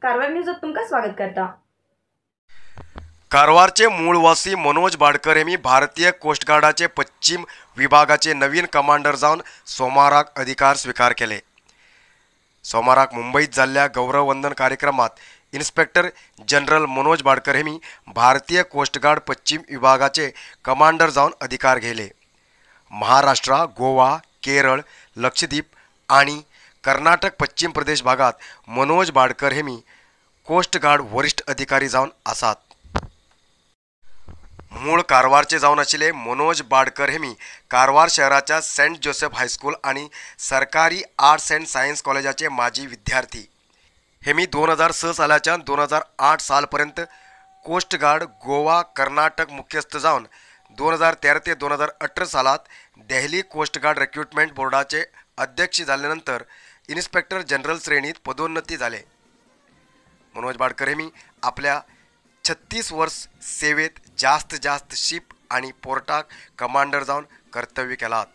कारवार न्यूजात तुमकां स्वागत करता। कारवारचे मूळवासी मनोज बाडकर हेमी भारतीय कोस्टगार्डाचे पश्चिम विभागाचे नवीन कमांडर जावन सोमाराक अधिकार स्वीकार केले। सोमाराक मुंबईत जाल्ल्या गौरववंदन कार्यक्रमात inspector general Manoj Badkar Hemy भारतीय कोस्टगार्ड पश्चिम विभागाचे कमांडर जावन अधिकार घेतले। महाराष्ट्र, गोवा, केरळ, लक्षद्वीप आणि कर्नाटक पश्चिम प्रदेश भागात मनोज बाडकर हेमी कोस्टगार्ड वरिष्ठ अधिकारी जावन आसात। मूळ कारवारचे जावन आशिल्ले मनोज बाडकर हेमी कारवार शहराच्या सेंट जोसेफ हायस्कूल आणि सरकारी आर्ट्स अँड सायन्स कॉलेजाचे माजी विद्यार्थी। हेमी 2006 सालाच्यान 2008 सालपर्यंत कोस्टगार्ड गोवा कर्नाटक मुख्यस्थ जावन 2013 ते 2018 सालात देहली कोस्टगार्ड रिक्रुटमेंट बोर्डाचे अध्यक्ष जाल्ले नंतर इन्स्पेक्टर जनरल श्रेणीत पदोन्नती जाले। मनोज बाडकर हेमी आपल्या 36 वर्ष सेवेत जास्त जास्त शिप आणि पोर्टाक कमांडर जावन कर्तव्य केलात।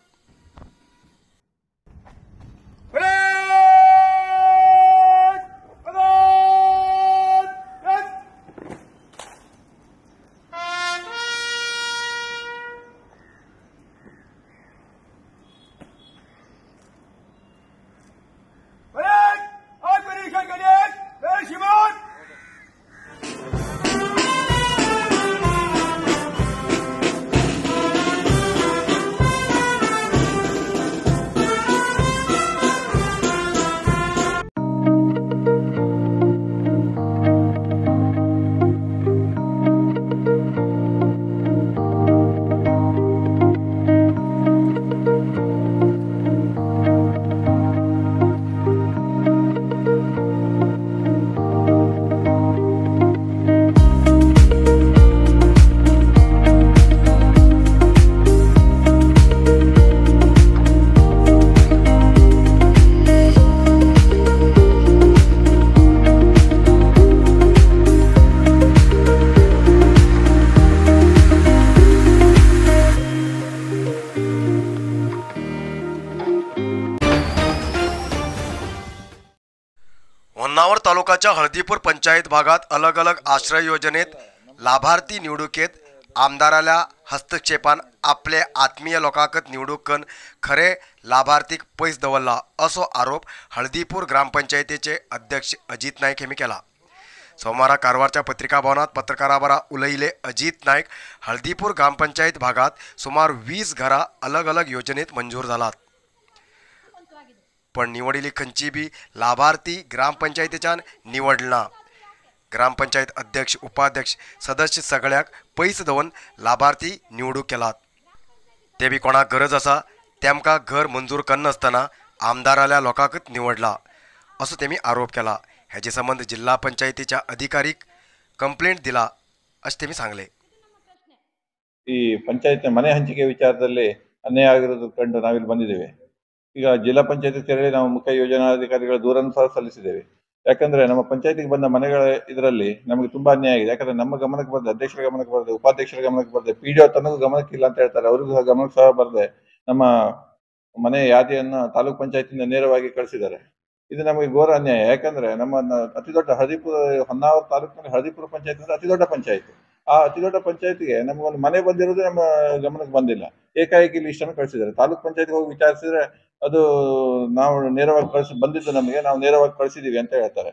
होन्नावर तालुक्याच्या हळदीपूर पंचायत भागात अलग अलग आश्रय योजनेत लाभार्थी निवडणुकेत आमदाराला हस्तक्षेपान आपले आत्मीय लोकांकच निवडणूक कन खरे लाभार्थीक पैस दवरला असो आरोप हळदीपूर ग्रामपंचायतीचे अध्यक्ष अजित नाईक यांनी केला। सोमवारा कारवारच्या पत्रिका भवनात पत्रकाराबरोबर उलयिल्ले अजित नाईक हळदीपूर ग्रामपंचायत भागात सुमार 20 घरां अलग अलग योजनेत मंजूर जालात, पण निवडिल्ली खंयची बी लाभार्थी ग्रामपंचायतीच्यान निवडना। ग्रामपंचायत अध्यक्ष, उपाध्यक्ष, सदस्य सगळ्याक पैस दवरून लाभार्थी निवडूक केलात। ते बी कोणाक गरज आसा तेमकां घर मंजूर करनासतना आमदाराल्या लोकांकच निवडला असो तेमी आरोप केला। हेजे संबंद जिल्हा पंचायतीच्या अधिकारीक कंप्लेंट दिला अशें तेमी सांगले। ಈ ಪಂಚಾಯತ್ ಮನೆ ಹಂಚಿಕೆ ವಿಚಾರದಲ್ಲಿ ಅನ್ಯಾಯ ಆಗಿರೋದು ಕಂಡು ನಾವಿಲ್ಲಿ ಬಂದಿದ್ದೇವೆ। ಈಗ ಜಿಲ್ಲಾ ಪಂಚಾಯತಿ ತೆರಳಿ ನಾವು ಮುಖ್ಯ ಯೋಜನಾಧಿಕಾರಿಗಳ ದೂರನ್ನು ಸಹ ಸಲ್ಲಿಸಿದ್ದೇವೆ। ಯಾಕಂದ್ರೆ ನಮ್ಮ ಪಂಚಾಯತಿಗೆ ಬಂದ ಮನೆಗಳ ಇದರಲ್ಲಿ ನಮಗೆ ತುಂಬಾ ಅನ್ಯಾಯ ಆಗಿದೆ। ಯಾಕಂದ್ರೆ ನಮ್ಮ ಗಮನಕ್ಕೆ ಬರದೆ, ಅಧ್ಯಕ್ಷರ ಗಮನಕ್ಕೆ ಬರದೆ, ಉಪಾಧ್ಯಕ್ಷರ ಗಮನಕ್ಕೆ ಬರದೆ, ಪಿ ಡಿ ಒ ತನಗೂ ಗಮನಕ್ಕೆ ಇಲ್ಲ ಅಂತ ಹೇಳ್ತಾರೆ, ಅವರಿಗೂ ಸಹ ಗಮನಕ್ಕೆ ಸಹ ಬರದೆ ನಮ್ಮ ಮನೆ ಯಾದಿಯನ್ನು ತಾಲೂಕು ಪಂಚಾಯತಿಯಿಂದ ನೇರವಾಗಿ ಕಳಿಸಿದ್ದಾರೆ। ಇದು ನಮಗೆ ಘೋರ ಅನ್ಯಾಯ। ಯಾಕಂದ್ರೆ ನಮ್ಮ ಅತಿ ದೊಡ್ಡ ಹಳದಿಪುರ, ಹೊನ್ನಾವರ ತಾಲೂಕಿನಲ್ಲಿ ಹಳದಿಪುರ ಪಂಚಾಯತ್ ಅಂದ್ರೆ ಅತಿ ದೊಡ್ಡ ಪಂಚಾಯತ್। ಆ ಅತಿ ದೊಡ್ಡ ಪಂಚಾಯತ್ಗೆ ನಮಗೊಂದು ಮನೆ ಬಂದಿರೋದು ನಮ್ಮ ಗಮನಕ್ಕೆ ಬಂದಿಲ್ಲ, ಏಕಾಏಕಿ ಲಿಸ್ಟ್ ಅನ್ನು ಕಳಿಸಿದ್ದಾರೆ। ತಾಲೂಕು ಪಂಚಾಯತ್ಗೆ ಹೋಗಿ ವಿಚಾರಿಸಿದ್ರೆ ಅದು ನಾವು ನೇರವಾಗಿ ಕಳಿಸಿ ಬಂದಿದ್ದು ನಮಗೆ, ನಾವು ನೇರವಾಗಿ ಕಳಿಸಿದೀವಿ ಅಂತ ಹೇಳ್ತಾರೆ।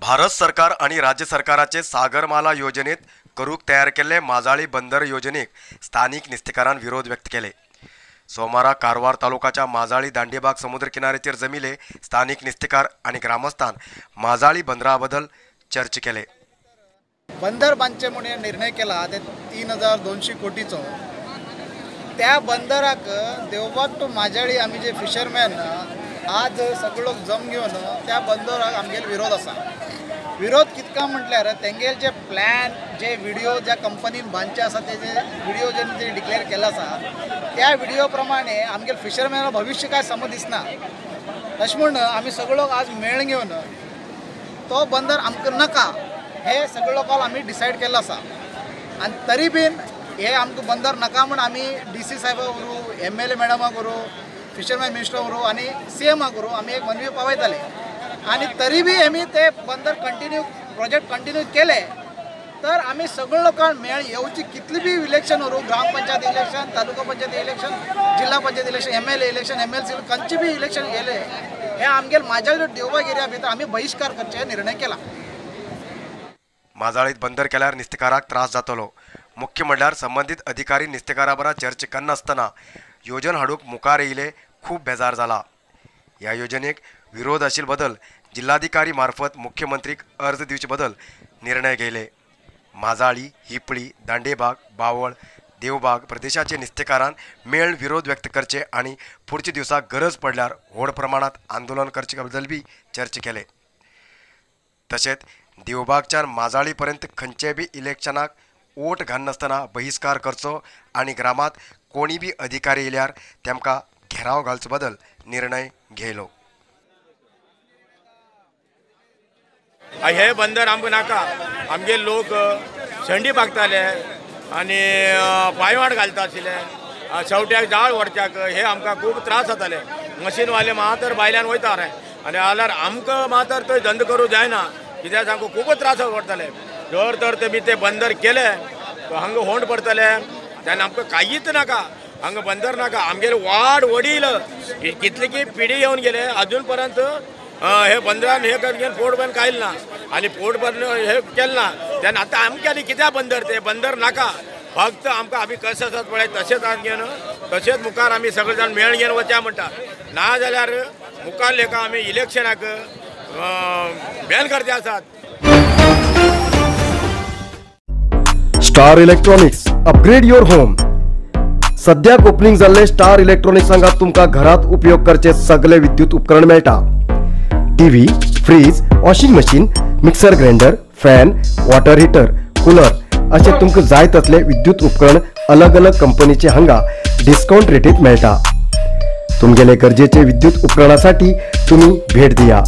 भारत सरकार आणि राज्य सरकाराचे सागरमाला योजनेत करूक तयार केल्ले माजाळी बंदर योजनेक स्थानिक नुस्तेकारान विरोध व्यक्त केले। सोमारा कारवार तालुकाच्या माजाळी दांडीबाग समुद्र किनाऱ्याचेर जमिले स्थानिक नुस्तेकार आणि ग्रामस्थान माजाळी बंदरा बद्दल चर्चा केले। बंदर बांदचे म्हणून निर्णय केला ते 3200 कोटीचो। त्या बंदराक देवबाग टू माजाळी आमी जे फिशरमॅन आज सगळो जम घेवन त्या बंदराक आमगेलो विरोध आसा। विरोध कितका म्हटल्यार तेंगेल जे प्लॅन, जे व्हिडिओ ज्या कंपनीन बांदचे आसा तेजे व्हिडिओ जे ते डिक्लेअर केला आसा त्या व्हिडिओ प्रमाणे आमगेल फिशरमॅना भविश्य काय समज दिसना। तशें म्हूण आमी सगळो आज मेळ घेवन तो बंदर आमकां नाका हे सगळो कॉल आमी डिसायड केल्लो आसा। आनी तरी बीन हे आमकां बंदर नाका म्हूण आमी डी सी साहेबा करूं, एम एल ए मॅडमा करूं, फिशरमॅन मिनिस्टर उरूं आनी सी एमाक उरूं आमी एक मनवी पावयताले आनी तरी बी आमी ते बंदर कंटिन्यू प्रोजेक्ट कंटिन्यू केले तर आमी सगळे लोकांक मेळ येवची कितली बी इलेक्शन उरूं, ग्राम panchayat election, taluka panchayat election, जिल्हा panchayat election, M L A election, M L C खंयचे बी इलेक्शन गेले हे आमगेले माजाळी देवबाग एरिया भितर आमी बहिश्कार करचे निर्णय केला। माजाळीत बंदर केल्यार नुस्तेकाराक त्रास जातलो। मुख्य म्हणल्यार संबंदीत अधिकारी नुस्तेकारा बरोबर चर्चा करनासतना योजन हाडूंक मुखार येयले खूब बेजार जाला। ह्या योजनेक विरोध आशिल्ले बदल जिल्हाधिकारी मार्फत मुख्यमंत्रीक अर्ज दिवचे बदल निर्णय घेयले। माजाळी, हिपळी, दांडेबाग, बावळ, देवबाग प्रदेशाचे नुस्तेकारान मेळ विरोध व्यक्त करचे आनी पुढच्या दिवसाक गरज पडल्यार व्हड प्रमाणात आंदोलन करचे बद्दल बी चर्चा केले। तशेंच देवबागच्यान माजाळी पर्यंत खंयचे बी इलेक्शनाक वोट घालनासतना बहिश्कार करचो आनी ग्रामात कोणी बी अधिकारी येयल्यार तेमकां घेराव घालचो बदल निर्णय घेयलो। हे बंदर आमकां नाका, आमगे लोक शेंडी बागताले आनी पांयवाट घालता आशिल्ले, शेवट्याक जाळ व्हरच्याक हे आमकां खूब त्रास जाताले। मशीनवाले मातर भायल्यान वयता रे आनी जाल्यार आमकां मातर थंय धंदो करूं जायना, कित्याक आमकां खूब त्रास पडटाले। जर तर तेमी ते बंदर केले तो हांगा होंड पडटले, तेन्ना आमकां कांयच नाका, हांगा बंदर नाका। आमगेले वाड वडील कितली की पिढी येवन गेले अजून पर्यंत हे बंदरान हे करून पोट बंद कायल ना आनी पोट बंद हे केलें ना, तेन्ना आतां आमकां आनी कित्याक बंदर, ते बंदर नाका। फक्त आमकां आमी कशें आसात पळय तशेंच आमी घेवन तशेंच मुखार आमी सगळे जाण मेळ घेवन वचया म्हणटा, ना जाल्यार मुखार लेखा आमी इलेक्शनाक बॅन करचे आसात। Star electronics, upgrade your home. सद्याक ओपनिंग जाल्ले स्टार इलेक्ट्रॉनिक्स हांगा तुमकां घरात उपयोग करचे सगळे विद्युत उपकरण मेळटा। TV, fridge, washing machine, mixer grinder, fan, water heater, cooler अशे तुमकां जाय तसले विद्युत उपकरण अलग अलग कंपनीचे हांगा डिस्काउंट रेटीत मेळटा। तुमगेले गरजेचे विद्युत उपकरणासाठी तुम्ही भेट दिया।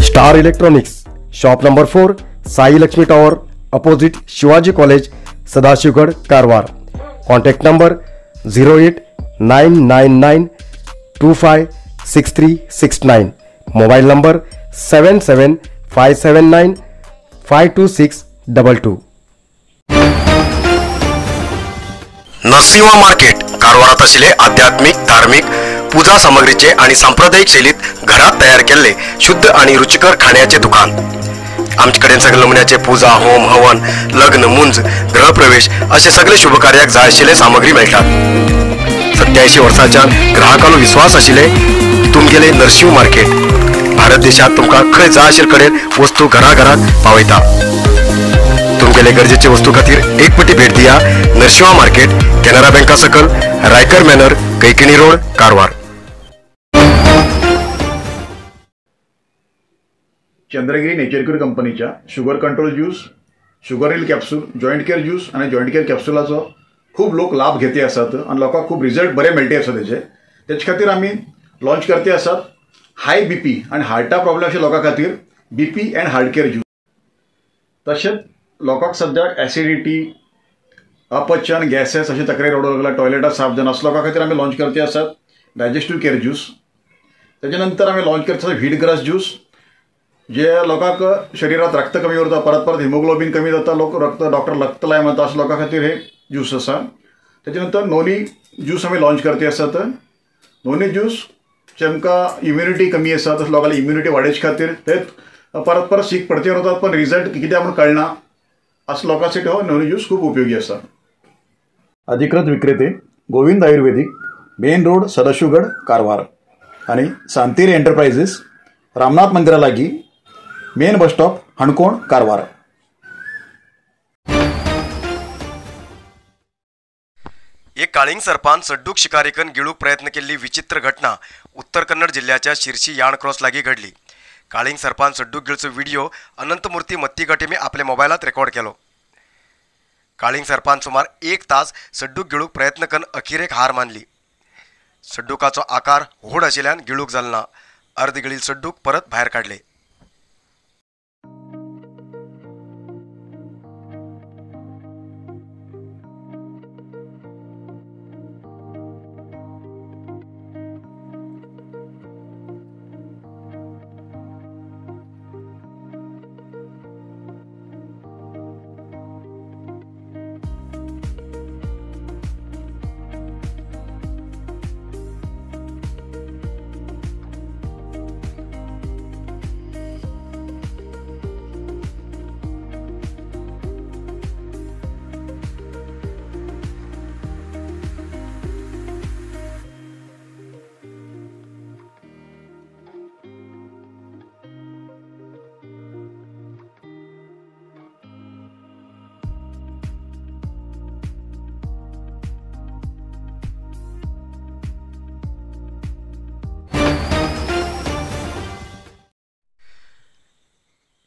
Star electronics, shop number 4, Sai Lakshmi tower, opposite Shivaji college, Sadashivgad, Karwar. Contact number 08999 256369. Mobile number 77579 52622. Narasimha market कारवारात आशिल्ले आध्यात्मिक, धार्मिक पूजा सामग्रीचे आणि सांप्रदायिक शैलीत घरात तयार केल्ले शुद्ध आणि रुचिकर खाण्याचे दुकान। आमचे कडेन सगळे नमुन्याचे पूजा, होम, हवन, लग्न, मुंज, गृहप्रवेश असे सगळे शुभकार्याक जाय आशिल्ले सामग्री मेळटात। 87 वर्सांच्यान ग्राहकांलो विश्वास आशिल्ले तुमगेले नरसिंह मार्केट भारत देशात तुमकां खंय जाय आशिल्ले कडेन वस्तू घराघरात पावयता। तुमगेले गरजेचे वस्तू खातीर एक पटी भेट दिया नरसिंहा मार्केट, केनरा बँका सकल, Raikar manor, Kaikini road, Karwar. Chandragiri nature cure कंपनीच्या sugar control juice, sugar heal capsule, joint care juice आनी जॉयंट केअर कॅप्सुलाचो खूब लोक लाभ घेते आसात आनी लोकांक खूब रिजल्ट बरे मेळटे आसा तेजे। तेचे खातीर आमी लॉन्च करते आसात हाय बीपी आनी हार्टा प्रॉब्लेम अशे लोकां खातीर BP and heart care juice. तशेंच लोकांक सद्याक एसिडिटी, अपचन, गॅसेस अशे तक्रारी रडूंक लागला, टॉयलेटां साफ जायना, असो लोकां खातीर आमी लॉन्च करते आसात डायजेस्टीव केअर ज्यूस। तेजे नंतर आमी लॉन्च करते आसात व्हीट ग्रास ज्यूस, जे लोकांक शरिरात रक्त कमी उरता, परत परत हिमोग्लोबीन कमी जाता, लोक रक्त डॉक्टर रक्त लाय म्हणता, अशा लोकां खातीर हे ज्यूस आसा। तेजे नंतर नोनी ज्यूस आमी लॉन्च करते आसात। नोनी ज्यूस जेमकां इम्युनिटी कमी आसा तशें लोकांली इम्युनिटी वाडोवचे खातीर ते परत परत सीक पडते उरतात पण रिजल्ट कित्याक म्हूण कळना, अशा लोकांसाठी हो नोनी ज्यूस खूब उपयोगी आसा। अधिकृत विक्रेते Govind Ayurvedic, main road, Sadashivgad, Karwar आनी सांतेरी एंटरप्राइजेस, रामनाथ मंदिरा लागीं, main bus stop, Canacona, Karwar. एक काळिंग सर्पान सड्डूक शिकारीकन गिळूक प्रयत्न केल्ली विचित्र घटना उत्तर कन्नड जिल्ह्याच्या शिरशी याण क्रॉस लागीं घडली। काळिंग सर्पान सड्डूक गिळचो व्हिडिओ अनंतमूर्ती मत्तीगटेमी आपल्या मोबायलात रेकॉर्ड केलो। काळींग सर्पान सुमार 1 तास सड्डूक गिळूंक प्रयत्न करून अखेरेक हार मानली. सड्डुकाचो आकार व्हड आशिल्ल्यान गिळूंक जाल ना. अर्द गिळील सड्डूक परत भायर काडले.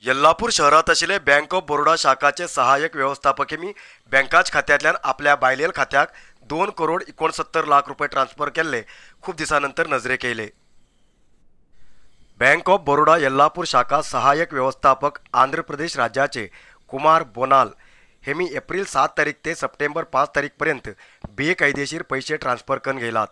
येल्लापूर शहरात आशिल्ले बँक ऑफ बरोडा शाखाचे सहाय्यक व्यवस्थापक हेमी बँकाच खात्यांतल्यान आपल्या बायलेल खात्याक 2 करोड 69 लाख रुपये ट्रान्स्फर केल्ले खूब दिसां नंतर नजरेक येयले. बँक ऑफ बरोडा येल्लापूर शाखा सहाय्यक व्यवस्थापक आंध्र प्रदेश राज्याचे कुमार बोनाल हेमी एप्रिल 7 तारीख ते सप्टेंबर 5 तारीख पर्यंत बेकायदेशीर पैसे ट्रान्स्फर करून घेयलात.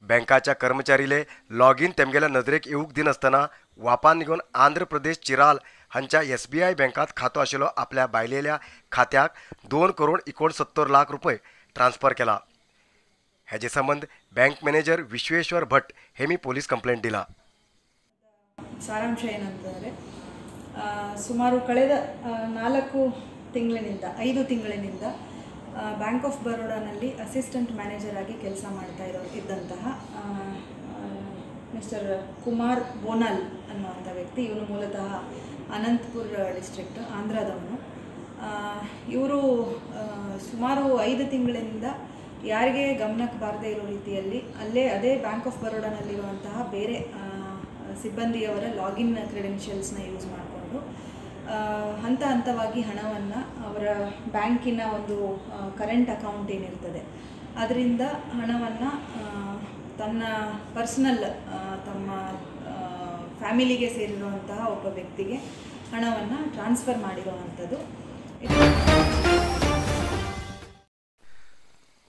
बँकाच्या कर्मचारीले लॉग इन तेमगेल्या नजरेक येवंक दिनासतना वापान घेवन आंध्र प्रदेश चिराल हांच्या SBI बँकात खातो आशिल्लो आपल्या बायलेल्या खात्याक 2 करोड 69 लाख रुपये ट्रान्स्फर केला. हेजे संबंद बँक मॅनेजर विश्वेश्वर भट हेमी पोलीस कंप्लेंट दिला. ಸಾರಾಂಶ ಏನಂತಂದರೆ, ಸುಮಾರು ಕಳೆದ 4 ತಿಂಗಳಿನಿಂದ 5 ತಿಂಗಳಿನಿಂದ ಬ್ಯಾಂಕ್ ಆಫ್ ಬರೋಡಾನಲ್ಲಿ ಅಸಿಸ್ಟೆಂಟ್ ಮ್ಯಾನೇಜರ್ ಆಗಿ ಕೆಲಸ ಮಾಡ್ತಾ ಇದ್ದಂತಹ ಮಿಸ್ಟರ್ ಕುಮಾರ್ ಬೋನಲ್ ಅನ್ನುವಂಥ ವ್ಯಕ್ತಿ, ಇವನು ಮೂಲತಃ ಅನಂತಪುರ ಡಿಸ್ಟ್ರಿಕ್ಟ್ ಆಂಧ್ರದವನು. ಇವರು ಸುಮಾರು 5 ತಿಂಗಳಿಂದ ಯಾರಿಗೆ ಗಮನಕ್ಕೆ ಬಾರದೇ ಇರೋ ರೀತಿಯಲ್ಲಿ ಅಲ್ಲೇ ಅದೇ ಬ್ಯಾಂಕ್ ಆಫ್ ಬರೋಡಾನಲ್ಲಿರುವಂತಹ ಬೇರೆ ಸಿಬ್ಬಂದಿಯವರ ಲಾಗಿನ್ ಕ್ರೆಡೆನ್ಷಿಯಲ್ಸ್ನ ಯೂಸ್ ಮಾಡಿಕೊಂಡು ಹಂತ ಹಂತವಾಗಿ ಹಣವನ್ನು ಅವರ ಬ್ಯಾಂಕಿನ ಒಂದು ಕರೆಂಟ್ ಅಕೌಂಟ್ ಏನಿರ್ತದೆ ಅದರಿಂದ ಹಣವನ್ನು ತನ್ನ ಪರ್ಸನಲ್ ತಮ್ಮ ಫ್ಯಾಮಿಲಿಗೆ ಸೇರಿರುವಂತಹ ಒಬ್ಬ ವ್ಯಕ್ತಿಗೆ ಹಣವನ್ನು ಟ್ರಾನ್ಸ್ಫರ್ ಮಾಡಿರುವಂಥದ್ದು.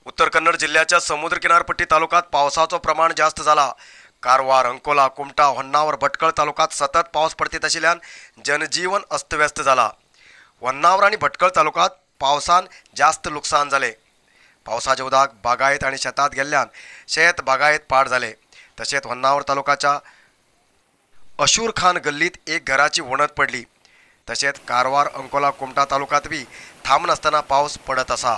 उत्तर कन्नड जिल्ह्याच्या समुद्र किनारपट्टी तालुक्यात पावसाचो प्रमाण जास्त झाला. कारवार, अंकोला, कुमठा, होन्नावर, भटकळ तालुक्यात सतत पावस पडतीत आशिल्ल्यान जनजीवन अस्तव्यस्त जाला. होन्नावर आनी भटकळ तालुक्यात पावसान जास्त लुकसाण जालें. पावसाचे उदक बागायत आनी शेतात गेल्ल्यान शेत बागायत पाड जाले. तशेंच होन्नावर तालुक्याच्या अशूर खान गल्लीत एक घराची वणत पडली. तशेंच कारवार, अंकोला, कुमठा तालुक्यात बी थांबनासतना पावस पडत आसा.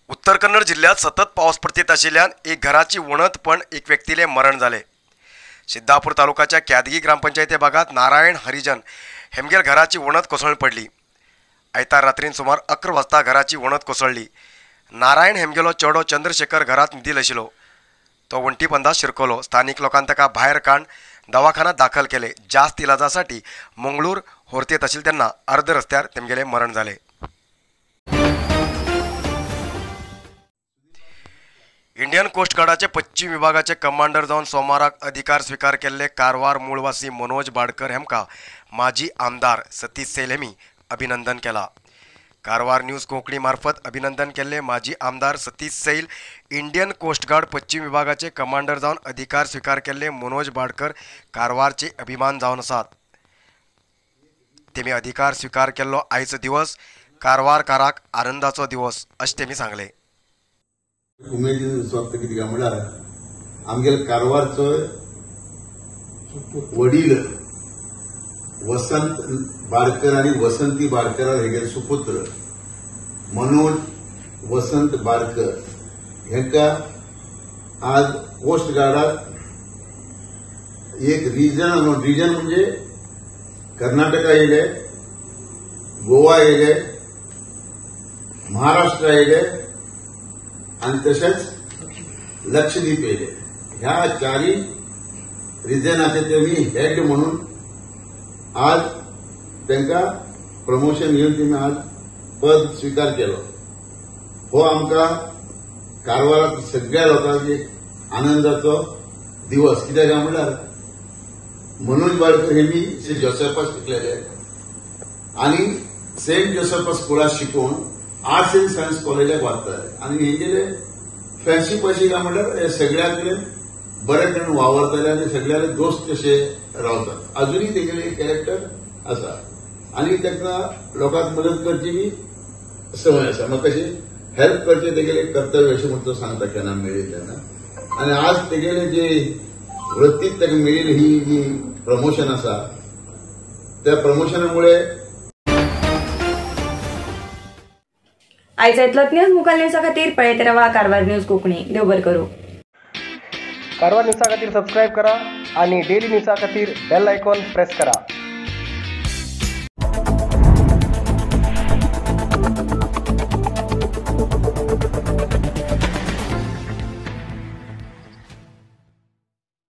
उत्तर कन्नड जिल्ह्यात सतत पावस पडतीत आशिल्ल्यान एक घराची वणत पण एक व्यक्तीले मरण जाले. सिद्धापूर तालुक्याच्या क्यादगी ग्रामपंचायती भागात नारायण हरिजन हेमगेर घराची वणत कोसळून पडली. आयतार रात्रीन सुमार 11 वाजता घराची वणत कोसळ्ळी. नारायण हेमगेलो चेडो चंद्रशेखर घरात न्हिदील आशिल्लो. तो वण्टी पंदा शिरकलो. स्थानिक लोकांनी ताका भायर काडून दवाखान्यात दाखल केले. जास्त इलाजासाठी मंगळूर होरतेत आशिल्ले तेन्ना अर्द रस्त्यार तेमगेले मरण जाले. इंडियन कोस्ट गार्डाचे पश्चिम विभागाचे कमांडर जावन सोमाराक अधिकार स्वीकार केल्ले कारवार मूळवासी मनोज बाडकर हेमका माजी आमदार सतीश सैल हेमी अभिनंदन केला. कारवार न्यूज कोंकणी मार्फत अभिनंदन केल्ले माजी आमदार सतीश सैल इंडियन कोस्ट गार्ड पश्चिम विभागाचे कमांडर जावन अधिकार स्वीकार केल्ले मनोज बाडकर कारवारचे अभिमान जावन आसात. तेमी अधिकार स्वीकार केल्लो आयचो दिवस कारवारकाराक आनंदाचो दिवस अशें तेमी सांगलें. उमेदीन स्वागत कितें काय म्हणल्यार आमगेले कारवारचो वडील वसंत बारकर आनी वसंती बारकर हेगेले सुपुत्र मनोज वसंत बारकर हेंका आज कोस्ट गार्डाक एक रिजन रिजन म्हणजे कर्नाटका येयले, गोवा येयले, महाराष्ट्र येयले आनी तशेंच लक्षद्वीप येयले. ह्या चारी रिजनाचे तेमी हेड म्हणून आज तांकां प्रमोशन घेवन तेमी आज पद स्विकार केलो. हो आमकां कारवाराक सगळ्या लोकांक एक आनंदाचो दिवस. कित्याक काय म्हणल्यार मनोज बाडकर हे मी सेंट जोसेफा शिकलेले आनी सेंट जोसेफा स्कुलात शिकून आर्ट्स अँड सायन्स कॉलेजाक वाचताले आनी हेंगेले फ्रेंडशीप अशी काय म्हणल्यार हे सगळ्या कडेन बरे कडेन वावरताले आनी सगळ्याले दोस्त कशे रावतात. अजुनूय तेगेले कॅरेक्टर आसा आनी ताका लोकांक मदत करची बी संवय आसा. म्हाका कशी हेल्प करचें तेगेलें कर्तव्य अशें म्हूण तो सांगता केन्ना मेळिल्ले तेन्ना. आनी आज तेगेले जे वृत्तीत ताका मेळिल्ली ही जी प्रमोशन आसा त्या प्रमोशना मुळे आयज इतलोच न्यूज. मुखार न्यूजा खातीर पळयत रावा कारवार न्यूज कोंकणी. देव बरें करूं. कारवार न्यूजा खातीर सबस्क्रायब करा आणि डेली न्यूजा खातीर बेल आयकॉन प्रेस करा.